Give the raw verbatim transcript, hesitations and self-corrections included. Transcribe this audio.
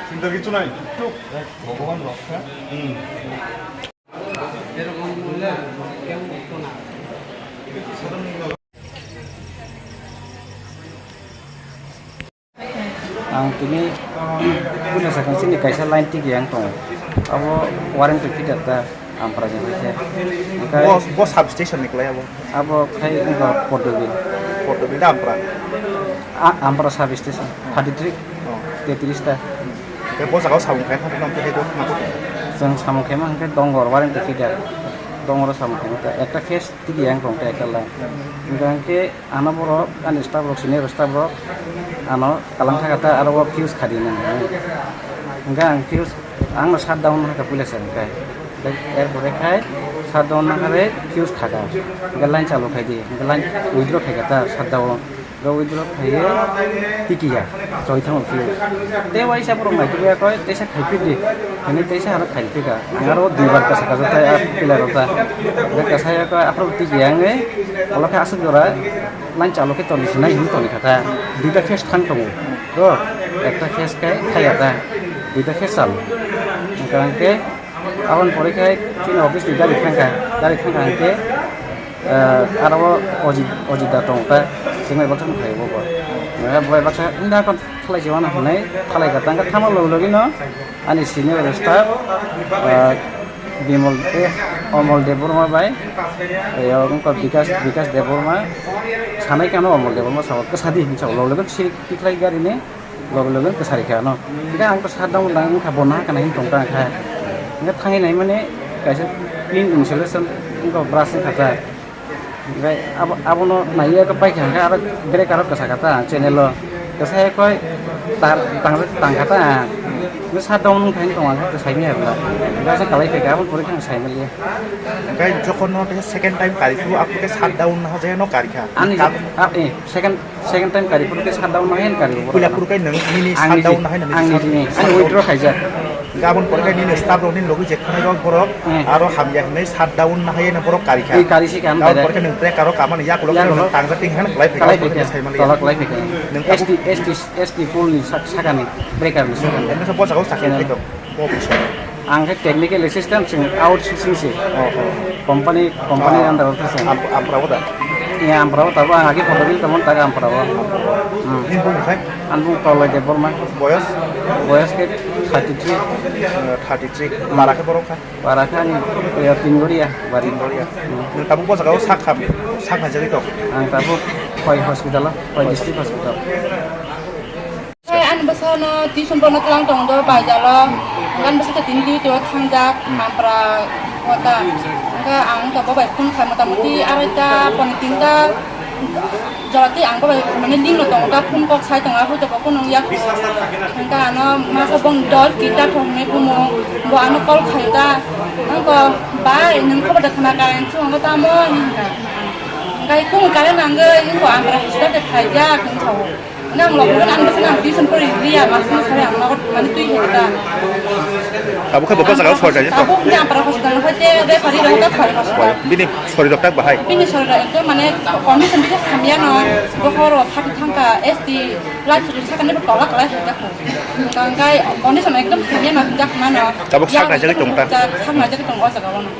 চিন্তার কিছু নাই। চুপ। ভগবান রক্ষা। হুম। Ang tini puila sakang chini kaisa line tigi ang tongo. Abo warranty feeder ta Ampara jani khe. Bo, bo substation ni kwlai abo? Abo khai wngkha Pordobil. Pordobil da Ampara? A, Ampara substation, thirty three, Oh. tetris ta. Khe bo jaga o samung khai thangkhe nang khe bo khna bo? Chwng samung khaima hwnkhe Dongor warranty feeder. Dongor o samung khaima ta ekta phase tigi ang tong ta ekta line. Hwnkha hwnkhe Ano borok, ani staff rok, senior staff rok, ano kalang thaka ta aro o fuse khadi nang. Hingke ang fuse, ang no shutdown hakha puila se hingke. Er pore khai shutdown nang khe fuse khaka. Hingke line chalu khai di, hingke line withdraw khai ta shutdown. Hingke withdraw khai ye tikiya, choi thango fuse. Te waisa borok nai tubuya koi, teisa khai phi di. Hini teisa aro khai phi ka. Ang aro duibar kasa kasa tai a pillar rok ta. Hingke kasa ya koi aphuru tikiya hingke, olo khe aswk jora. Line chalu khe toni sinai hini toni kha ta. Duita phase thang tongo. To, ekta phase khe khaya ta. Duita phase chalu. Hingkha hingkhe aboni pore khe chini office ni gari thangkha. Gari thangkha hingkhe, eh, aro o Ojit, Ojit da tong ta. Chwngno baksa phai bo bo. Eh, bo baksa inda kon khlai jibana hinai khlai kha tangkha thama logi logi no. Ani senior staff, ah, Bimol, eh, Omol Debbarma bai, eh, wngkha Bikas, Bikas Debbarma, sanai khe ano Omol Debbarma sao, kwsadi hinwi sao, loge loge siri tikhlai gari ni, loge loge kwsari khe ano. Hingkhe ang to shutdown lang wngkha, bo nahakhe nai hinwi tongkha ang khe. Hingkhe thangwi naimani kaisa pin installation wngkha brush wngkha ta. Hingke abo, abono naiya khe paikha hingke aro break aro kwsa kha ta channel o. Kwsa ya koi tar, tang, tang kha ta. Hingke shutdown wng kha hingke tong ang khe saimanya bwla. Hingke aswk kalai phaikha aboni pore khe ang saimaliya. Hingke jokhon no second time kari phuru aphuru khe shutdown no hajaino kari kha. Ani, Kap- ah, eh, second Second time kari phuru khe shutdown no haino kari bo. Puila phuru khe nwng nini Ang shutdown niji, no haino ang nini niji, ang withdraw khaijak. Gabon pore khe nini staff rok nini logi je khonai rok borok Hmm. aro hamya hinwi shutdown no haino borok kari kha. Ei kari si kha, Gabon direct. Pore khe nwng tracker rok kamani yakulo Yakulo. Nwng tangja ting han kwlai phai Kwlai kha, phai kha. Saimali Tola ya. Kwlai phai kha. Nwng S T, tabuk S T, S T pool ni sak-, sakani, breaker ni sakani. Nwng sa bosa ko sakni Channel. Phai tong. Bo busa. Ang khe technical assistant chwng outsourcing se. Oh, oh. Company, company Ah. under o thang se. Am-, Ampara o da? Iya, Ampara o tabo ang agi photo bil tamo tak Ampara o. Hmm. Nini bumung khai? Ang bumung Toloi Debbarma. Boyos? Boyos khe thirty three. Eh, thirty three. Hmm. Bara khe borok kha? Bara khe ang, eh, Tingoria bari. Tingoria. Hmm. Nwng tabuk bo jaga o sak kham, sak nai jagwi tong? Ang tabuk Khoi hospital o, Khoi district hospital. Hai, ani bwsano tuition porna twlang tong do, baijalo. Ani bwsa tini duty o thangjak, Hmm. Ampara kota. Hingke ang to bo bai phone khai mota moti arai ta, poni tinta. Jora tei ang bo bai mane link no tongo ta, phone kok sai tongo, aphuru to bo phone nung yak. Hingke ano masa bong dol kita thong ne bumo, bo ano call khai ta. Ang ko, "Bai, nwng khobor da khna ka, ang chwng bo tamo," hinka. Hingke kung kare nangoi, ang ko Ampara hospital de khaijak, hingke. Nang lok nang ang bwswk nang tuition pori liya, mas mas sari ang nogo mane twi hekta. Tabuk khe bo bwswk ang sori jani to? Tabuk ni Ampara hospital no hoite referee rok ta sori hospital. Bini sori rok tak bahai? Bini sori rok ekdom mane condition bisi hamya no, bokhoro phati thangka S T life suri sakani bo tola kalai hekta ko. Tangkai condition ekdom hamya no hinjak mano. Tabuk sak naijagwi tong ta? Sak naijagwi tong o jaga o no.